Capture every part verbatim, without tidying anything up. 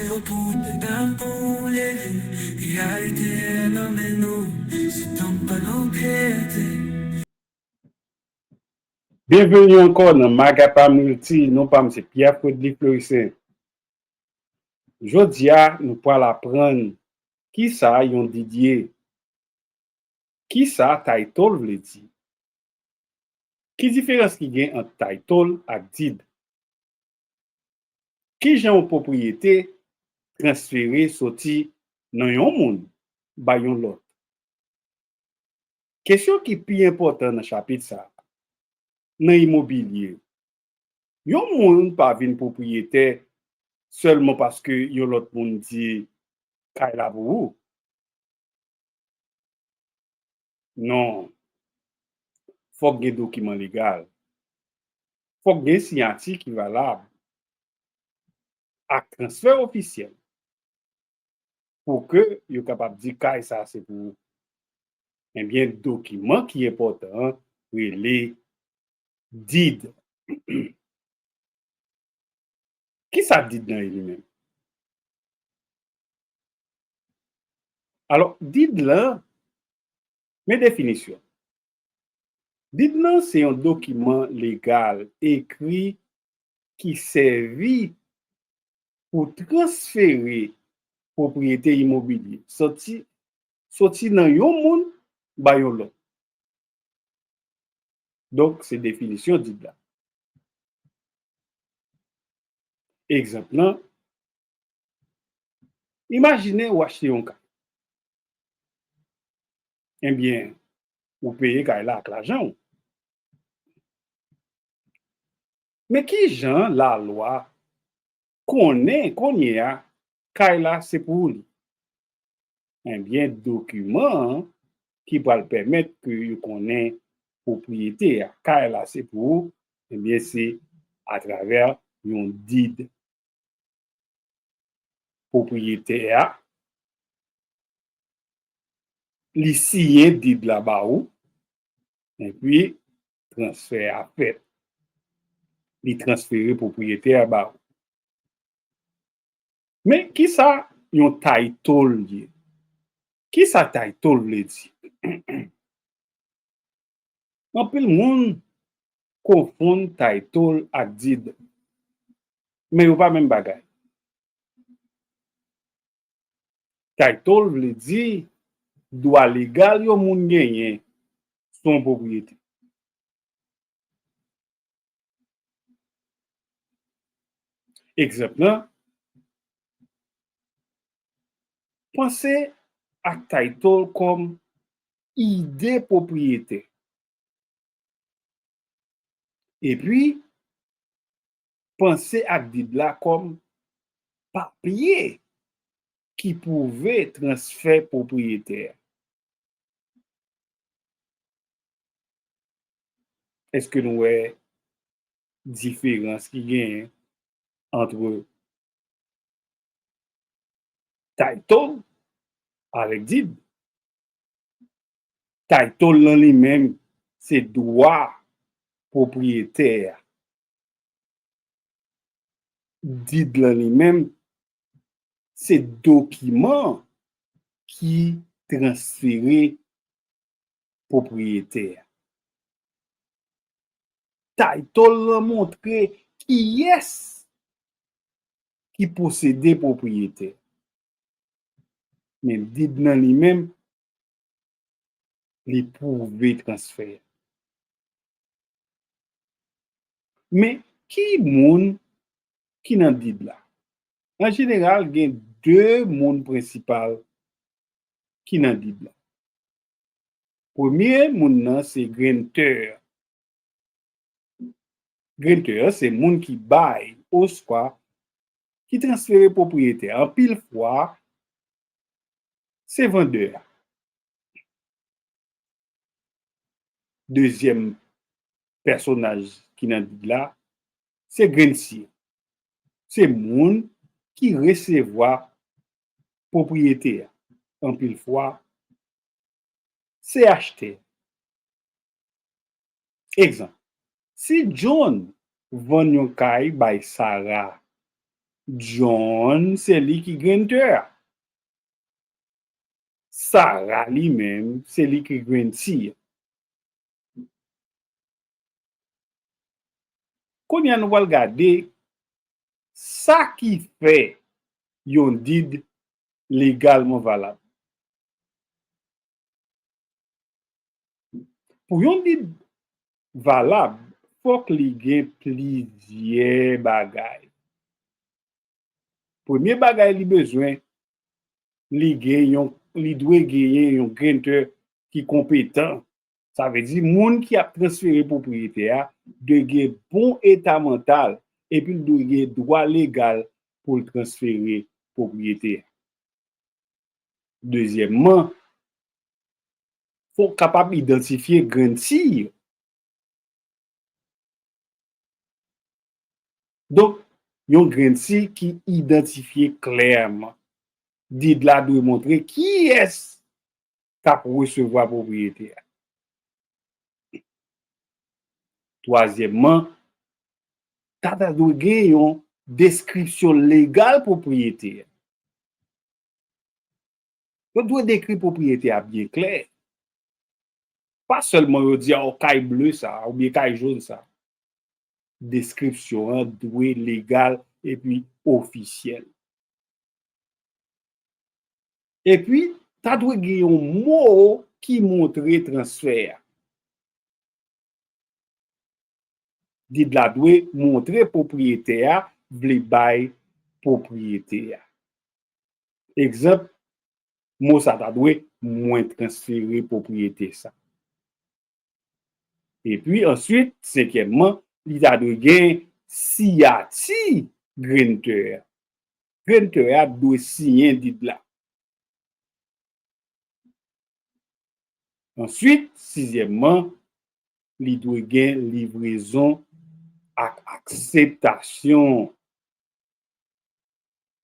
Yo pou pèdan pou leve, reyalite nan men nou, se tanp pa nou pyete. Byenveni ankò nan Magapa Multi, non pa m se Pierre Fredly Fleurissaint. Jodi a, nou pral aprann kisa yon did ye. Kisa title vle di? Ki diferans ki gen ant title ak did? Kijan yon pwopriyete transfere soti nan yon moun bay yon lòt? Kesyon ki pi enpòtan nan chapit sa a, nan imobilye, yon moun pa vin pwopriyetè sèlman paske yon lòt moun di kay la pou ou. Non. Fòk gen dokiman legal. Fòk gen siyati ki valab ak transfè ofisyèl pou ke yo kapab di kay sa a se pou ou. Ebyen, dokiman ki enpòtan an rele did. Kisa did lan ye li menm? Alò, did lan, men definisyon. Did lan se yon dokiman legal ekri ki sèvi pou transfere pwopriyete imobilye soti, soti nan yon moun bay yon lòt. Donk, se definisyon did la. Egzanp lan, imajine w achte yon kay. Ebyen, ou peye kay la ak lajan w. Men kijan lalwa konnen kounye a kay la se pou ou li? Ebyen, dokiman an ki pral pèmèt ke yo konnen pwopriyete a, kay la se pou ou, ebyen, se atravè yon did. Pwopriyetè a, li siyen did la ba ou, epi transfè a fèt. Li transfere pwopriyete a ba ou. Men, kisa yon title ye? Kisa title vle di? Anpil moun konfonn title ak did, men yo pa menm bagay. Title vle di dwa legal yon moun genyen sou yon pwopriyete. Egzanp lan, panse ak title kòm ide pwopriyete. Epi, panse ak did la kòm papye ki pwouve transfè pwopriyete a. Èske nou wè diferans ki genyen ant title avèk did? Title lan li menm, se dwa pwopriyetè a. Did lan li menm, se dokiman ki transfere pwopriyetè a. Title lan montre kiyès ki posede pwopriyete. Men did lan li menm, li pwouve transfè a. Men ki moun ki nan did la? An jeneral, gen de moun prensipal ki nan did la. Premye moun nan se grantor. Grantor se moun ki bay oswa ki transfere pwopriyete a. Anpil fwa, se vandè a. Dezyèm pèsonaj ki nan did la, se grannsye. Se moun ki resevwa pwopriyete a. Anpil fwa, se achtè. Egzanp, si John vann yon kay bay Sarah, John, se li ki grantè a. Sarah, li menm, se li ki grantee a. Kounye a, nou pral gade sa ki fè yon deed legalman valab. Pou yon deed valab, fòk li gen plizyè bagay. Premye bagay li bezwen, li gen yon, li dwe genyen yon grantè ki konpetan. Sa vle di, moun ki ap transfere pwopriyete a dwe gen bon eta mantal, epi l dwe gen dwa legal pou l transfere pwopriyete a. Dezyèmman, fò w kapab idantifye grantee yo. Donk, yon grantee ki idantifye klèman. Deed la dwe montre kiyès k ap resevwa pwopriyete a. Twazyèmman, ta, ta dwe gen yon deskripsyon legal pwopriyete a. Yo dwe dekri pwopriyete a byen klè. Pa sèlman yo di, "A, kay ble sa a, oubyen kay jòn sa a." Deskripsyon an dwe legal epi ofisyèl. Epi, ta dwe gen yon mo ki montre transfè a. Deed la dwe montre pwopriyetè a vle bay pwopriyete a. Egzanp, mo sa ta dwe, "Mwen transfere pwopriyete sa." Epi answit, senkyèmman, li ta dwe gen siyati grantè a. Grantè a dwe siyen deed la. Answit, sizyèmman, li dwe gen livrezon ak akseptasyon.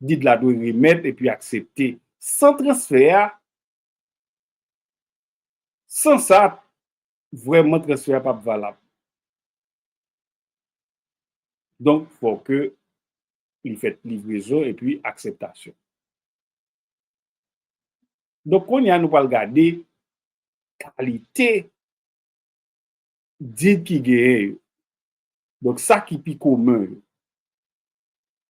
Deed la dwe remèt epi aksepte. San transfè a, san sa, vrèman transfè a p ap valab. Donk, fò ke li fèt livrezon epi akseptasyon. Donk, kounye a, nou pral gade kalite deed ki genyen yo. Donk, sa ki pi komen yo.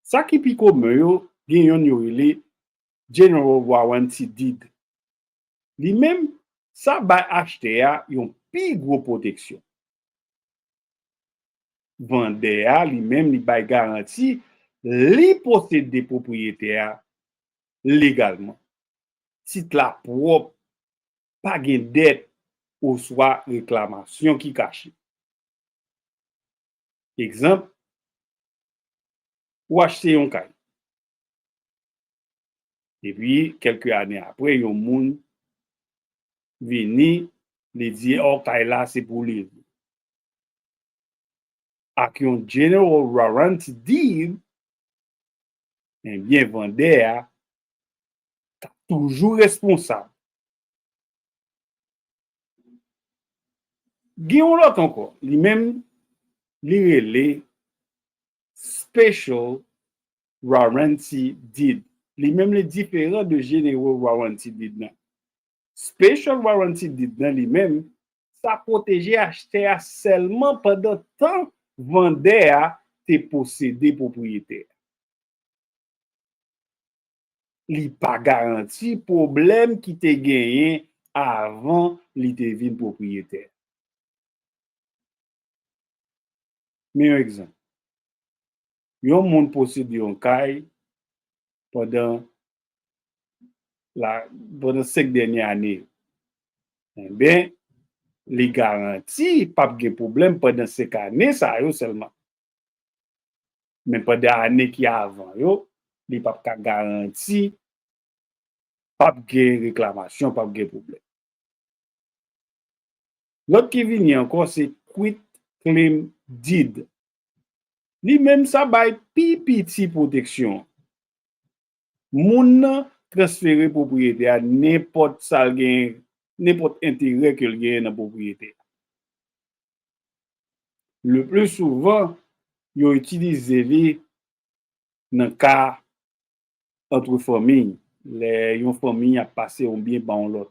Sa ki pi komen yo, gen yonn yo rele General Warranty Deed. Li menm, sa bay achtè a yon pi gwo pwoteksyon. Vandè a, li menm, li bay garanti li posede pwopriyete a legalman. Tit la pwòp, pa gen dèt oswa reklamasyon ki kache. Egzanp, ou achte yon kay. Epi, kèlke ane apre, yon moun vini, li di, "Ò, kay la, se pou li." Ak yon General Warranty Deed, ebyen, vandè a ka toujou responsab. Gen yon lòt ankò, li menm, li rele Special Warranty Deed. Li menm, li diferan de General Warranty Deed nan. Special Warranty Deed nan li menm, sa pwoteje achtè a sèlman pandan tan vandè a te posede pwopriyete a. Li pa garanti pwoblèm ki te genyen avan li te vin pwopriyetè. Men yon egzanp. Yon moun posede yon kay pandan la, pandan senk dènye ane yo. Enben, li garanti p ap gen pwoblèm pandan senk ane sa yo sèlman. Men pandan ane ki avan yo, li p ap ka garanti p ap gen reklamasyon, p ap gen pwoblèm. Lòt ki vini ankò, se Quit Claim Deed. Li menm, sa bay pi piti pwoteksyon. Moun nan transfere pwopriyete a, nenpòt sa l genyen, nenpòt enterè ke l genyen nan pwopriyete a. Le pli souvan, yo itilize li nan ka antre fanmi, lè yon fanmi ap pase yon byen ba yon lòt.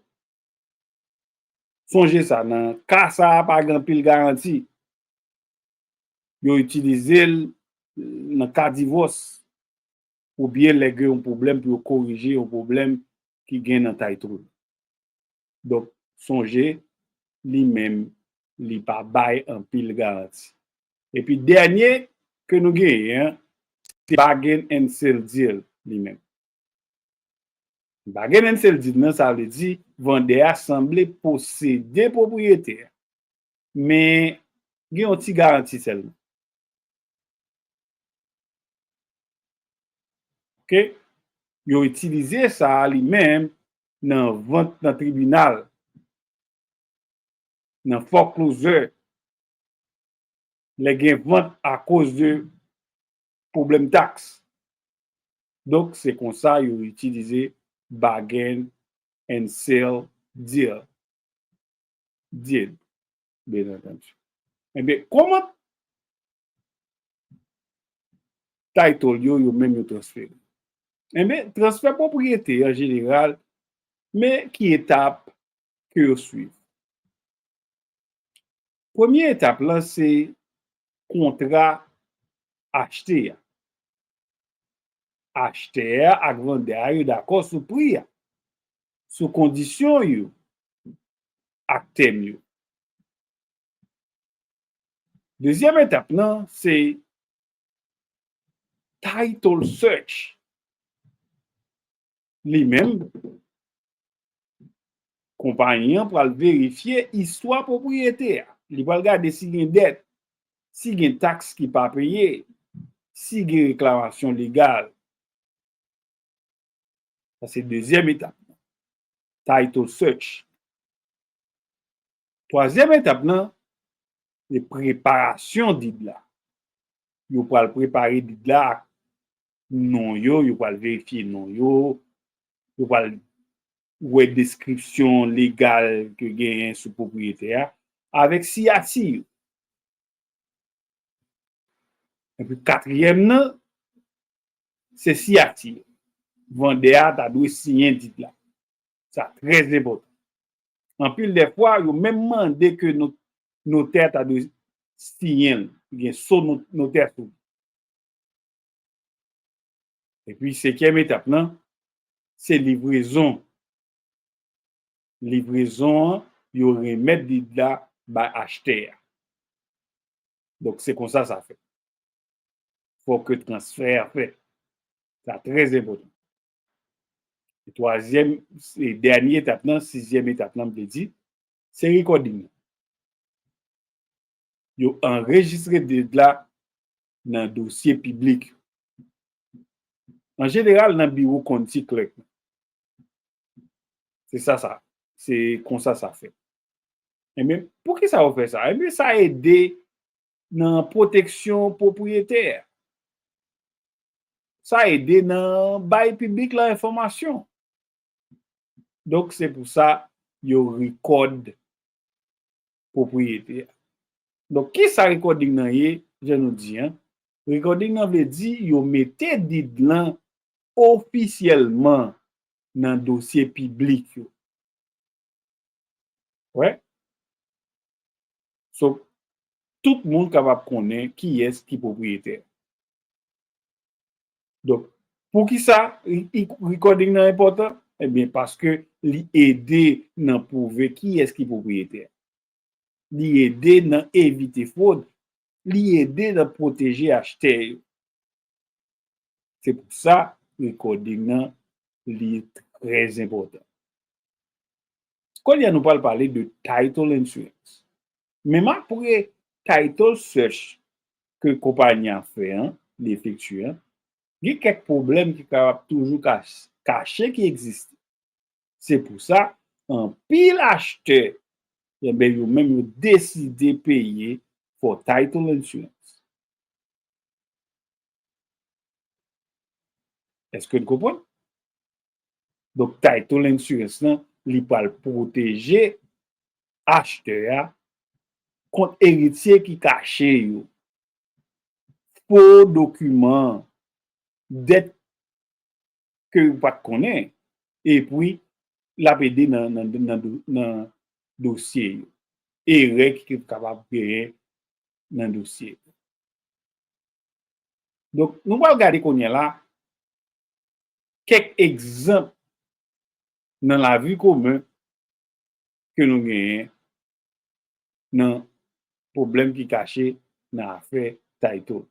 Sonje sa, nan ka sa a, pa gen anpil garanti. Yo itilize l nan ka divòs, oubyen lè gen yon pwoblèm pou yo korije yon pwoblèm ki gen nan title. Donk, sonje, li menm, li pa bay anpil garanti. Epi dènye ke nou genyen an, se bargain and sale deal li menm. Bargain and sale deal nan, sa vle di vandè a sanble posede pwopriyete a, men gen yon ti garanti sèlman. Oke? Yo itilize sa a li menm nan vant nan tribinal, nan foreclosure, lè gen vant akoz de pwoblèm taks. Donk, se konsa yo itilize bargain and sale deal. Deal, bien entendu. Ebyen, kòman title yo, yo menm yo transfere? Ebyen, transfè pwopriyete an jeneral, men ki etap ke yo swiv? Premye etap lan se kontra achte a. Achtè a ak vandè a yo dakò sou pri a, sou kondisyon yo, ak tèm yo. Dezyèm etap nan se title search. Li menm, konpayi an pral verifye istwa pwopriyete a. Li pral gade si gen dèt, si gen taks ki pa peye, si gen reklamasyon legal. Sa se dezyèm etap. Title search. Twazyèm etap nan, se preparasyon deed la. Yo pral prepare deed la ak non yo, yo pral verifye non yo, yo pral wè deskripsyon legal ke genyen sou pwopriyete a, avèk siyati yo. Epi katriyèm nan, se siyati. Vandè a ta dwe siyen deed la. Sa trè enpòtan. Anpil de fwa, yo menm mande ke no-, notè ta dwe siyen l, gen so no-, notè sou li. Epi senkyèm etap nan, se livrezon. Livrezon an, yo remèt deed la bay achtè a. Donk, se konsa sa fèt. Fòk ke transfè a fèt. Sa trè enpòtan. E twazyèm, e dènye etap nan, sizyèm etap nan, m te di, se recording nan. Yo anrejistre deed la nan dosye piblik yo. An jeneral, nan biwo county clerk. Se sa, sa. Se konsa sa fèt. Ebyen, poukisa yo fè sa? Ebyen, sa ede nan pwoteksyon pwopriyetè. Sa ede nan bay piblik la enfòmasyon. Donk, se pou sa yo record pwopriyete a. Donk, kisa recording nan ye? Jan nou di an, recording nan vle di yo mete deed lan ofisyèlman nan dosye piblik yo. Wè? So, tout moun kapab konnen kiyès ki pwopriyetè. Donk, poukisa i-, i-, recording nan enpòtan? Ebyen, paske li ede nan pwouve kiyès ki pwopriyetè. Li ede nan evite fwod. Li ede nan pwoteje achtè yo. Se pou sa, recording nan, li trè enpòtan. Kounye a, nou pral pale de title insurance. Menm apre title search ke konpayi a fè an, li efektye an, gen kèk pwoblèm ki kapab toujou kach-, kache ki egziste. Se pou sa, anpil achtè, enben, yo menm yo deside peye for title insurance. Èske n konprann? Donk, title insurance lan, li pral pwoteje achtè a kont eritye ki kache yo, fo dokiman, dèt ke ou pa t konnen, epi l ap ede nan, nan, nan, nan dosye yo. Erè ki kapab genyen nan dosye yo. Donk, nou pral gade kounye a la kèk egzanp nan lavi komen ke nou genyen nan pwoblèm ki kache nan afè title.